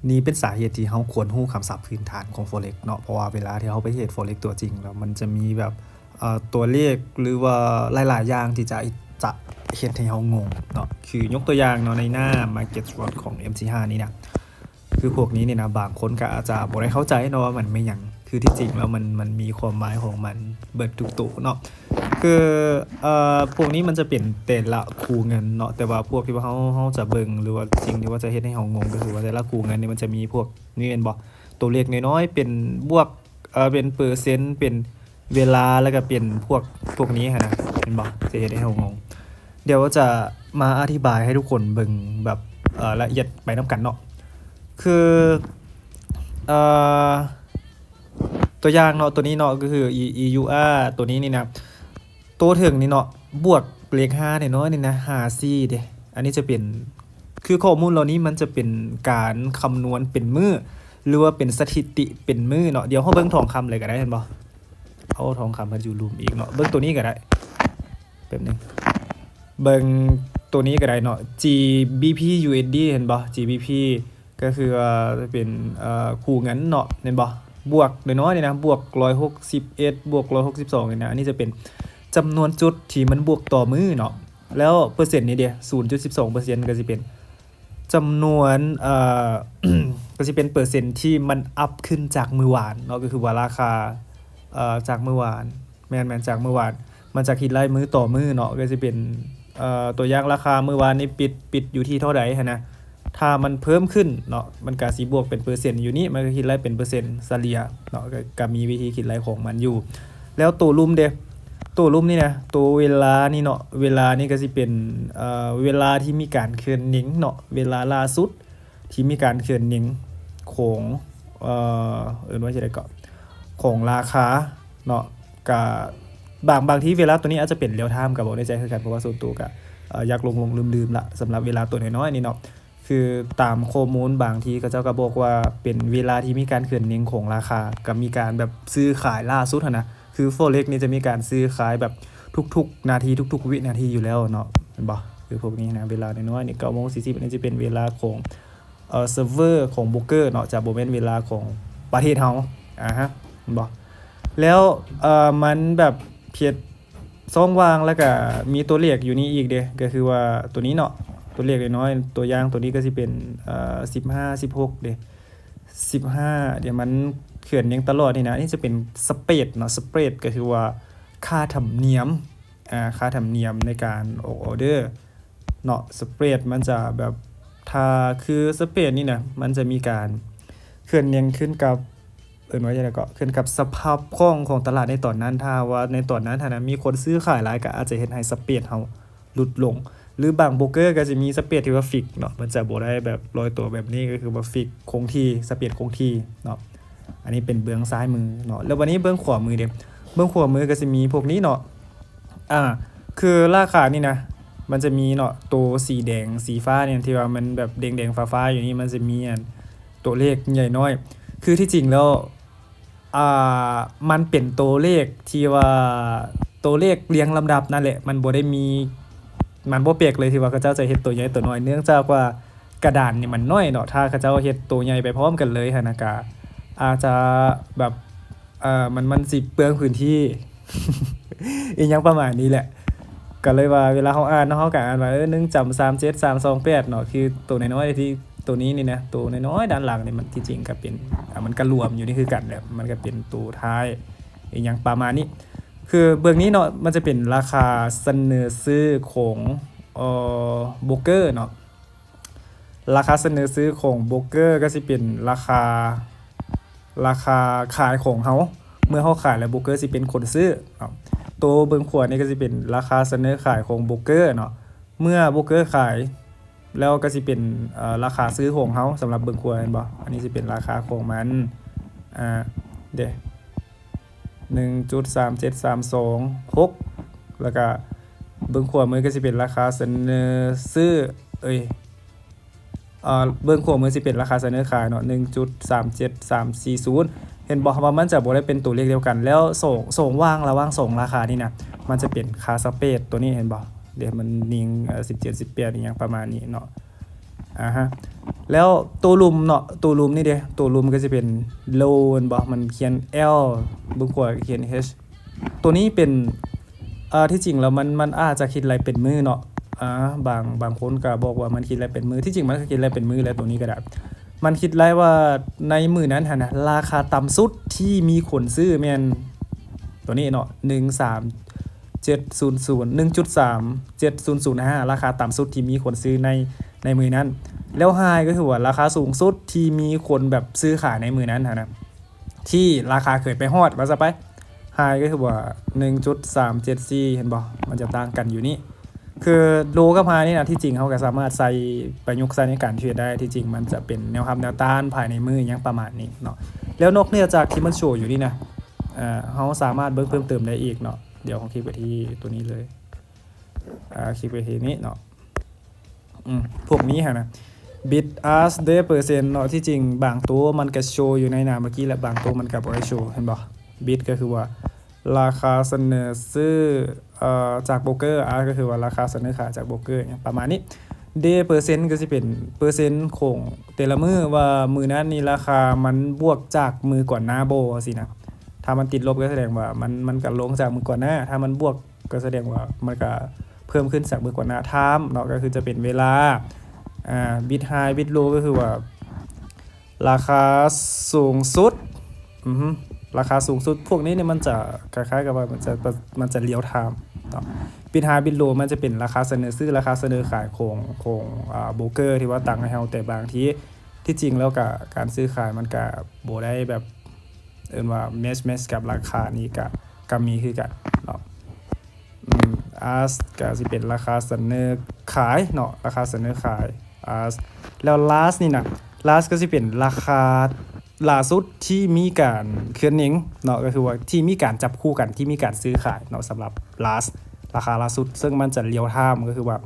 ນີ້ເປັນສາເຫດທີ່ເຮົາຄວນຮູ້ຄຳສັບພື້ນຖານຂອງ Forex ເນາະ ເພາະວ່າເວລາທີ່ເຮົາໄປເທຣດ Forex ຕົວຈິງແລ້ວ ມັນຈະມີແບບ ເອີ ຕົວເລກ ຫຼືວ່າຫຼາຍໆຢ່າງທີ່ຈະ ຈະເຮັດໃຫ້ເຮົາງົງເນາະ. ຄືຍົກຕົວຢ່າງເນາະ ໃນໜ້າ Market Watch ຂອງ ເອັມ ສີ່ ຫ້າ ນີ້ນະ ຄືພວກນີ້ນີ້ນະ ບາງຄົນກໍອາດຈະບໍ່ໄດ້ເຂົ້າໃຈເນາະວ່າມັນແມ່ນຫຍັງ. ຄືທີ່ຈິງແລ້ວມັນ ມັນມີຄວາມໝາຍຂອງມັນເບິດທຸກໂຕເນາະ. ຄື ເອີ ພວກນີ້ມັນຈະເປັນແຕ່ລະຄູ່ເງິນເນາະ, ແຕ່ວ່າພວກທີ່ວ່າເຮົາ ເຮົາຈະເບິ່ງ ຫຼືວ່າສິ່ງທີ່ວ່າຈະເຮັດໃຫ້ເຮົາງົງ ກໍຄືວ່າແຕ່ລະຄູ່ເງິນນີ້ມັນຈະມີພວກນີ້ແມ່ນບໍ່ ຕົວເລກນ້ອຍໆ ເປັນບວກ ເອີ ເປັນເປີເຊັນ ເປັນເວລາ ແລ້ວກໍເປັນພວກ ພວກນີ້ຫັ້ນນະ ເຫັນບໍ່ ຈະເຮັດໃຫ້ເຮົາງົງ. ດຽວຈະມາອະທິບາຍໃຫ້ທຸກຄົນເບິ່ງແບບ ເອີ ລະອຽດໄປນຳກັນເນາະ. ຄື ເອີ ຕົວຢ່າງເນາະ ຕົວນີ້ເນາະ ກໍຄື E- EUR ຕົວນີ້ນີ້ນະ ໂຕເທິງນີ້ເນາະ ບວກເລກຫ້ານ້ອຍໆນີ້ນະ ຫ້າສີ່ເດ້. ອັນນີ້ຈະເປັນ ຄືຂໍ້ມູນເຫຼົ່ານີ້ມັນຈະເປັນການຄຳນວນເປັນມື້ ຫຼືວ່າເປັນສະຖິຕິເປັນມື້ເນາະ. ດຽວເຮົາເບິ່ງທອງຄຳເລີຍກໍໄດ້ ເຫັນບໍ່? ເອົາທອງຄຳມາຢູ່ລຸ່ມອີກເນາະ. ເບິ່ງຕົວນີ້ກໍໄດ້ ແປັບໜຶ່ງ ເບິ່ງຕົວນີ້ກໍໄດ້ເນາະ GBP USD ເຫັນບໍ່? GBP ກໍຄືວ່າເປັນ ເອີ ຄູ່ເງິນເນາະ ແມ່ນບໍ່? ບວກນ້ອຍໆນີ້ນະ ບວກຮ້ອຍຫົກສິບເອັດ ບວກຮ້ອຍຫົກສິບສອງນີ້ນະ. ອັນນີ້ຈະເປັນຈຳນວນຈຸດທີ່ມັນບວກຕໍ່ມື້ເນາະ. ແລ້ວເປີເຊັນນີ້ເດ ສູນຈຸດສິບສອງເປີເຊັນ ກໍຊິເປັນຈຳນວນ ເອີ ກໍຊິເປັນເປີເຊັນທີ່ມັນອັບຂຶ້ນຈາກມື້ວານເນາະ, ກໍຄືວ່າລາຄາ ເອີ ຈາກມື້ວານ ແມ່ນໆ ຈາກມື້ວານ ມັນຈະຄິດໄລ່ມື້ຕໍ່ມື້ເນາະ, ກໍຊິເປັນ ເອີ ຕົວຢ່າງລາຄາມື້ວານນີ້ປິດ ປິດຢູ່ທີ່ເທົ່າໃດຫັ້ນນະ. ຖ້າມັນເພີ່ມຂຶ້ນເນາະ ມັນກະຊິບວກເປັນເປີເຊັນຢູ່ນີ້, ມັນກະຄິດໄລ່ເປັນເປີເຊັນສະເລ່ຍເນາະ, ກະ ກະມີວິທີຄິດໄລ່ຂອງມັນຢູ່. ແລ້ວໂຕລຸ່ມເດ ໂຕລຸ່ມນີ້ນະ ໂຕເວລານີ້ເນາະ, ເວລານີ້ກະຊິເປັນ ເອີ ເວລາທີ່ມີການເຄື່ອນໜິງເນາະ, ເວລາລ່າສຸດທີ່ມີການເຄື່ອນໜິງຂອງ ເອີ ເອີ້ນວ່າຈັ່ງໃດເກາະ ຂອງລາຄາເນາະ. ກະບາງ ບາງທີເວລາໂຕນີ້ອາດຈະເປັນ real time ກະບໍ່ແນ່ໃຈຄືກັນ, ເພາະວ່າສ່ວນໂຕກະ ເອີ ຢາກຫຼົງໆລືມໆລະ ສຳລັບເວລາໂຕນ້ອຍໆນີ້ເນາະ. ຄືຕາມຂໍ້ມູນບາງທີເຂົາເຈົ້າກໍບອກວ່າເປັນເວລາທີ່ມີການເຄື່ອນໜິງຂອງລາຄາ, ກໍມີການແບບຊື້ຂາຍລ່າສຸດຫັ້ນນະ. ຄື Forex ນີ້ຈະມີການຊື້ຂາຍແບບທຸກໆນາທີ ທຸກໆວິນາທີຢູ່ແລ້ວເນາະ ແມ່ນບໍ່? ຄືພວກນີ້ນະ ເວລານ້ອຍໆນີ້ ເກົ້າໂມງສີ່ສິບ ອັນນີ້ຈະເປັນເວລາຂອງ ເອີ ເຊີເວີຂອງໂບຣກເກີເນາະ, ຈະບໍ່ແມ່ນເວລາຂອງປະເທດເຮົາ ອາຮະ ແມ່ນບໍ່? ແລ້ວ ເອີ ມັນແບບເຮັດຊ່ອງວ່າງ ແລ້ວກະມີຕົວເລກຢູ່ນີ້ອີກເດ ກໍຄືວ່າຕົວນີ້ເນາະ, ຕົວເລກນ້ອຍໆ ຕົວຢ່າງຕົວນີ້ກໍຊິເປັນ ເອີ ສິບຫ້າ ສິບຫົກເດ ສິບຫ້າ ດຽວມັນເຄື່ອນຫຍັງຕະຫຼອດນີ້ນະ. ນີ້ຈະເປັນສະເປຣດເນາະ, ສະເປຣດກໍຄືວ່າຄ່າທຳນຽມ ອາ ຄ່າທຳນຽມໃນການອອກອໍເດີເນາະ. ສະເປຣດມັນຈະແບບ ຖ້າຄືສະເປຣດນີ້ນະ ມັນຈະມີການເຄື່ອນຫຍັງຂຶ້ນກັບ ເອີ້ນວ່າຈັ່ງໃດເກາະ ຂຶ້ນກັບສະພາບຄ່ອງຂອງຕະຫຼາດໃນຕອນນັ້ນ. ຖ້າວ່າໃນຕອນນັ້ນຫັ້ນນະ ມີຄົນຊື້ຂາຍຫຼາຍ ກໍອາດຈະເຮັດໃຫ້ສະເປຣດເຮົາຫຼຸດລົງ ຫຼືບາງໂບຣກເກີກໍຈະມີສະເປຣດທີ່ວ່າຟິກເນາະ, ມັນຈະບໍ່ໄດ້ແບບລອຍຕົວແບບນີ້, ກໍຄືວ່າຟິກຄົງທີ່ ສະເປຣດຄົງທີ່ເນາະ. ອັນນີ້ເປັນເບື້ອງຊ້າຍມືເນາະ. ແລ້ວບັດນີ້ເບື້ອງຂວາມືເດ? ເບື້ອງຂວາມືກໍຊິມີພວກນີ້ເນາະ. ອາ ຄືລາຄານີ້ນະ ມັນຈະມີເນາະ ໂຕສີແດງສີຟ້ານີ້ ທີ່ວ່າມັນແບບແດງໆຟ້າໆຢູ່ນີ້ ມັນຈະມີອັນໂຕເລກໃຫຍ່ນ້ອຍ. ຄືທີ່ຈິງແລ້ວ ອ່າ ມັນເປັນໂຕເລກທີ່ວ່າ ໂຕເລກລຽງລຳດັບນັ້ນແຫຼະ, ມັນບໍ່ໄດ້ມີ ມັນບໍ່ແປກເລີຍທີ່ວ່າເຂົາເຈົ້າຈະເຮັດໂຕໃຫຍ່ໂຕນ້ອຍ, ເນື່ອງຈາກວ່າກະດານນີ້ມັນນ້ອຍເນາະ. ຖ້າເຂົາເຈົ້າເຮັດໂຕໃຫຍ່ໄປພ້ອມກັນເລີຍຫັ້ນນະ ກະອາດຈະແບບ ເອີ ມັນ ມັນຊິເປືອງພື້ນທີ່ ອີ່ຫຍັງປະມານນີ້ແຫຼະ. ກໍເລີຍວ່າເວລາເຮົາອ່ານເນາະ ເຮົາກໍອ່ານວ່າ ເອີ ໜຶ່ງຈຳສາມເຈັດສາມສອງແປດເນາະ, ຄືໂຕນ້ອຍໆທີ່ ໂຕນີ້ນີ້ນະ ໂຕນ້ອຍໆດ້ານຫຼັງນີ້ ມັນທີ່ຈິງກໍເປັນ ອາ ມັນກໍລວມຢູ່ນີ້ຄືກັນແຫຼະ, ມັນກໍເປັນໂຕທ້າຍ ອີ່ຫຍັງປະມານນີ້. ຄືເບື້ອງນີ້ເນາະ ມັນຈະເປັນລາຄາສະເໜີຊື້ຂອງ ເອີ ໂບຣກເກີເນາະ. ລາຄາສະເໜີຊື້ຂອງໂບຣກເກີກໍຊິເປັນລາຄາ ລາຄາຂາຍຂອງເຮົາ, ເມື່ອເຮົາຂາຍແລ້ວ ໂບຣກເກີຊິເປັນຄົນຊື້ເນາະ. ໂຕເບື້ອງຂວານີ້ກໍຊິເປັນລາຄາສະເໜີຂາຍຂອງໂບຣກເກີເນາະ, ເມື່ອໂບຣກເກີຂາຍແລ້ວກໍຊິເປັນ ເອີ ລາຄາຊື້ຂອງເຮົາ. ສຳລັບເບື້ອງຂວາເຫັນບໍ່? ອັນນີ້ຊິເປັນລາຄາຂອງມັນ ອາ ເດ ໜຶ່ງຈຸດສາມເຈັດສາມສອງຫົກ ແລ້ວກະເບື້ອງຂວາມືກໍຊິເປັນລາຄາສະເໜີຊື້ ເອີຍ ເອີ ເບື້ອງຂວາມືຊິເປັນລາຄາສະເໜີຂາຍເນາະ ໜຶ່ງຈຸດສາມເຈັດສາມສີ່ສູນ. ເຫັນບໍ່ວ່າມັນຈະບໍ່ໄດ້ເປັນຕົວເລກດຽວກັນ ແລ້ວສອງ ສອງຫວ່າງ ລະຫວ່າງສອງລາຄານີ້ນະ ມັນຈະເປັນຄ່າສະເປຣດຕົວນີ້ ເຫັນບໍ່? ເດ ມັນຍິງ ເອີ ສິບເຈັດ ສິບແປດ ອີ່ຫຍັງປະມານນີ້ເນາະ. ອາຮະ ແລ້ວໂຕລຸ່ມເນາະ ໂຕລຸ່ມນີ້ເດ້ ໂຕລຸ່ມກໍຈະເປັນ low ແມ່ນບໍ່? ມັນຂຽນ L ເບື້ອງຂວາຂຽນ H ໂຕນີ້ເປັນ ເອີ ທີ່ຈິງແລ້ວມັນ ມັນອາດຈະຄິດໄລ່ເປັນມື້ເນາະ ອາ ບາງ ບາງຄົນກໍບອກວ່າມັນຄິດໄລ່ເປັນມື້ ທີ່ຈິງມັນກໍຄິດໄລ່ເປັນມື້ແຫຼະ ໂຕນີ້ກໍໄດ້ ມັນຄິດໄລ່ວ່າໃນມື້ນັ້ນຫັ້ນນະ ລາຄາຕ່ຳສຸດທີ່ມີຄົນຊື້ແມ່ນໂຕນີ້ເນາະ ໜຶ່ງສາມເຈັດສູນສູນ ໜຶ່ງຈຸດສາມເຈັດສູນສູນຫ້າ ລາຄາຕ່ຳສຸດທີ່ມີຄົນຊື້ໃນ ໃນມື້ນັ້ນ ແລ້ວ high ກໍຄືວ່າລາຄາສູງສຸດທີ່ມີຄົນແບບຊື້ຂາຍໃນມື້ນັ້ນຫັ້ນນະ ທີ່ລາຄາເຄີຍໄປຮອດວ່າຊະໄປ high ກໍຄືວ່າ ໜຶ່ງຈຸດສາມເຈັດສີ່ ເຫັນບໍ່? ມັນຈະຕ່າງກັນຢູ່ນີ້ ຄື low ກັບ high ນີ້ນະ ທີ່ຈິງເຮົາກໍສາມາດໃຊ້ ປະຍຸກໃຊ້ໃນການເທຣດໄດ້ ທີ່ຈິງມັນຈະເປັນແນວຮັບແນວຕ້ານພາຍໃນມື້ຫຍັງປະມານນີ້ເນາະ ແລ້ວນອກເໜືອຈາກທີ່ມັນໂຊຢູ່ນີ້ນະ ເອີ ເຮົາສາມາດເບິ່ງເພີ່ມເຕີມໄດ້ອີກເນາະ ດຽວເຮົາຄລິກໄປທີ່ຕົວນີ້ເລີຍ ອາ ຄລິກໄປທີ່ນີ້ເນາະ ອືມ ພວກນີ້ຫັ້ນນະ bid ask ເດ້ເປີເຊັນເນາະ ທີ່ຈິງບາງໂຕມັນກະໂຊຢູ່ໃນໜ້າເມື່ອກີ້ ແລະ ບາງໂຕມັນກະບໍ່ໄດ້ໂຊ ເຫັນບໍ່? bid ກໍຄືວ່າລາຄາສະເໜີຊື້ ເອີ ຈາກໂບຣກເກີ ask ກໍຄືວ່າລາຄາສະເໜີຂາຍຈາກໂບຣກເກີ ຫຍັງປະມານນີ້ ເດ້ເປີເຊັນກໍຊິເປັນເປີເຊັນຂອງແຕ່ລະມື້ ວ່າມື້ນັ້ນນີ້ລາຄາມັນບວກຈາກມື້ກ່ອນໜ້າບໍ່ ຊີ້ນະ ຖ້າມັນຕິດລົບກໍສະແດງວ່າມັນ ມັນກໍລົງຈາກມື້ກ່ອນໜ້າ ຖ້າມັນບວກ ກໍສະແດງວ່າມັນກະເພີ່ມຂຶ້ນຈາກມື້ກ່ອນໜ້າ time ເນາະ ກໍຄືຈະເປັນເວລາ ອາ bid high bid low ກໍຄືວ່າລາຄາສູງສຸດ ອືຮຶ ລາຄາສູງສຸດ ພວກນີ້ນີ້ມັນຈະຄ້າຍໆກັບວ່າມັນຈະ ມັນຈະ real time ເນາະ bid high bid low ມັນຈະເປັນລາຄາສະເໜີຊື້ ລາຄາສະເໜີຂາຍຂອງ ຂອງ ອາ ໂບຣກເກີທີ່ວ່າຕັ້ງໃຫ້ເຮົາ ແຕ່ບາງທີ ທີ່ຈິງແລ້ວກະການຊື້ຂາຍມັນກະບໍ່ໄດ້ແບບ ເອີ້ນວ່າ match match ກັບລາຄານີ້ກະ ກະມີຄືກັນເນາະ ອືມ ask ກະຊິເປັນລາຄາສະເໜີຂາຍເນາະ ລາຄາສະເໜີຂາຍ ask ແລ້ວ last ນີ້ນະ last ກໍຊິເປັນລາຄາຫຼ້າສຸດທີ່ມີການເຄື່ອນຫຍິງເນາະ ກໍຄືວ່າທີ່ມີການຈັບຄູ່ກັນ ທີ່ມີການຊື້ຂາຍເນາະ ສຳລັບ last ລາຄາຫຼ້າສຸດ ເຊິ່ງມັນຈະ real time ກໍຄືວ່າ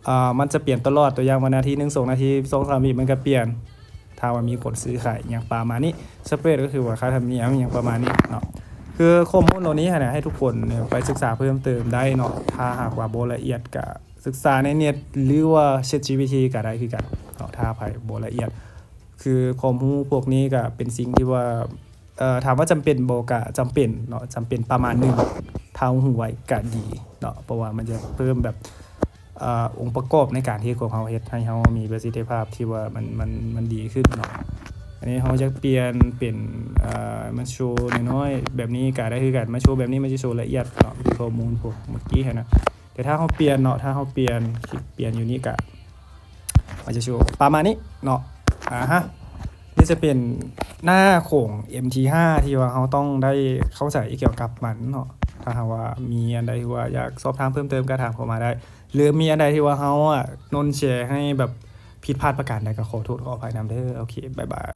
ເອີ ມັນຈະປ່ຽນຕະຫຼອດ ຕົວຢ່າງວ່ານາທີໜຶ່ງ ສອງນາທີ ສອງສາມວິ ມັນກະປ່ຽນ ຖ້າວ່າມີຄົນຊື້ຂາຍຫຍັງປະມານນີ້ spread ກໍຄືວ່າຄ່າທຳນຽມຫຍັງປະມານນີ້ເນາະ ຄືຂໍ້ມູນເຫຼົ່ານີ້ຫັ້ນນະ ໃຫ້ທຸກຄົນໄປສຶກສາເພີ່ມເຕີມໄດ້ເນາະ ຖ້າຫາກວ່າບໍ່ລະອຽດກະສຶກສາໃນເນັດ ຫຼືວ່າ ChatGPT ກະໄດ້ຄືກັນເນາະ ຖ້າໃຜບໍ່ລະອຽດ ຄືຄວາມຮູ້ພວກນີ້ກະເປັນສິ່ງທີ່ວ່າ ເອີ ຖາມວ່າຈຳເປັນບໍ່ ກະຈຳເປັນເນາະ ຈຳເປັນປະມານໜຶ່ງ ຖ້າເຮົາຮູ້ໄວ້ກະດີເນາະ ເພາະວ່າມັນຈະເພີ່ມແບບ ເອີ ອົງປະກອບໃນການເຮັດຂອງເຮົາ ເຮັດໃຫ້ເຮົາມີປະສິດທິພາບທີ່ວ່າມັນ ມັນ ມັນດີຂຶ້ນເນາະ ອັນນີ້ເຮົາຢາກປ່ຽນເປັນ ເອີ ມາໂຊນ້ອຍໆແບບນີ້ກະໄດ້ຄືກັນ ມາໂຊແບບນີ້ມັນຈະໂຊລະອຽດເນາະ ຄືຂໍ້ມູນພວກເມື່ອກີ້ຫັ້ນນະ ແຕ່ຖ້າເຮົາປ່ຽນເນາະ ຖ້າເຮົາປ່ຽນ ຄລິກປ່ຽນຢູ່ນີ້ກະ ມັນຈະໂຊປະມານນີ້ເນາະ ອາຮະ ນີ້ຈະເປັນໜ້າຂອງ ເອັມທີຫ້າ ທີ່ວ່າເຮົາຕ້ອງໄດ້ເຂົ້າໃຈກ່ຽວກັບມັນເນາະ ຖ້າຫາກວ່າມີອັນໃດທີ່ວ່າຢາກສອບຖາມເພີ່ມເຕີມກໍຖາມເຂົ້າມາໄດ້ ຫຼືມີອັນໃດທີ່ວ່າເຮົາອະນົນແຊໃຫ້ແບບຜິດພາດປະການໃດກໍຂໍໂທດຂໍອະໄພນຳເດີ ໂອເຄ ບາຍບາຍ.